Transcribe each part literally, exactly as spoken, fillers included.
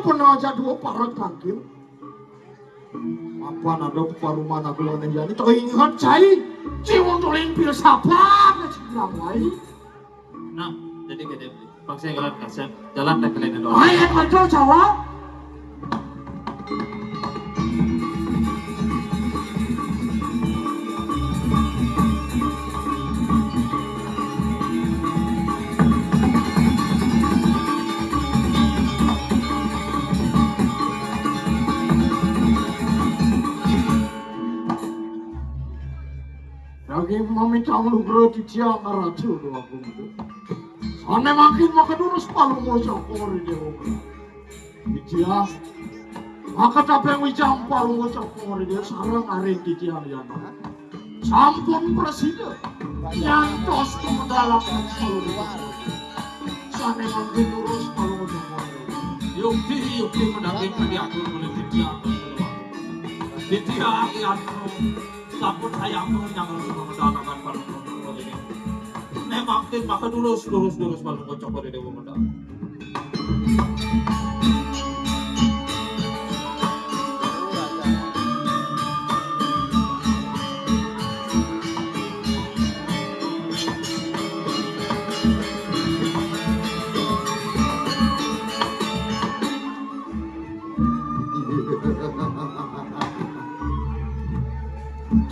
Pernah aja dua parak tangkil. Apa nada paruman aku lawan Yanni? Tau ingat, cai. Ciwon tuling filsafat, cai bilang wae. Nah, jadi gede. Paksa jalan kasar. Jalan tak kalian doang. Ayo, kacau, Jawa. Lagi meminta lugra titiang Ratu Dewa Gumuk. Sane mangkin maka durus palungguh cokor ring Dewa Gumuk. Titiang, maka tapeng wijang palungguh cokor ring Dewa sareng aring titiang lianan. Sampun prasida nyantos tumedal akan palungguh. Sane mangkin durus palungguh cokor. Yukti, yukti menangin padiatur oleh titiang. Titiang, ya, sampun sayang nyangga tumedal akan palungguh cokor ring Dewa. Memang tin maka durus, durus, durus palungguh cokor ring Dewa medal.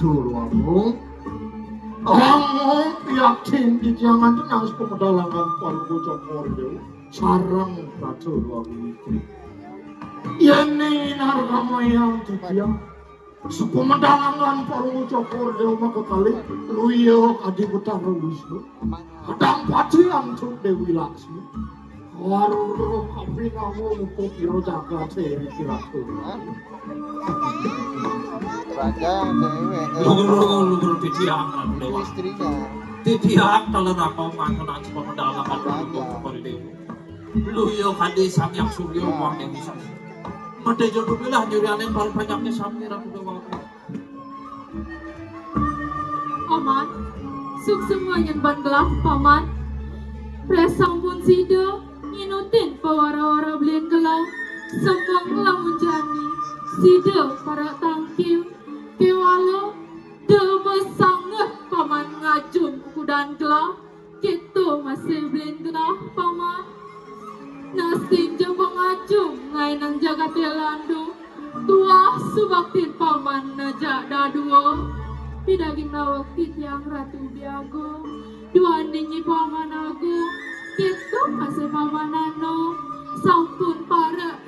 Duh, Agung. Agung, yakin dijangan tenang sepemedal akan palungguh cokor Dewa sareng Ratu Dewa Gumuk. Yen ning narkamayang titiang, sepemedal akan palungguh cokor Dewa maka kalih luya kadi Betara Wisnu. Kadang pati antuk Dewi Laksmi. Karo kapinamu muka pira jagat seri kira-kira. Raja cewek. Lungguh, lungguh titiang, Ratu Dewa. Istrinya. Titiang telah napa mantunan sepemedal akan palungguh cokor Dewa. Luya kadi Sang Hyang Surya, ya, wang Dewi Sari. Medhe jero bilah nyurianing para panyakti sami, Ratu Dewa. Paman, suksma nyen ban gelah, Paman. Rasampun sida nginutin pawara-wara belian gelah, semeng lamun jani sida parak tangkil, kewala da masanget Paman ngajum kukudan gelah. Kita masih belian gelah, Paman. Nastin ja pangajum ngainang jagate lando. Tuah subaktin Paman najak dadua. Pidaging nawek titiang Ratu Biagung. Duaning Paman Agung. Kita masih Paman Anom. Sampun parak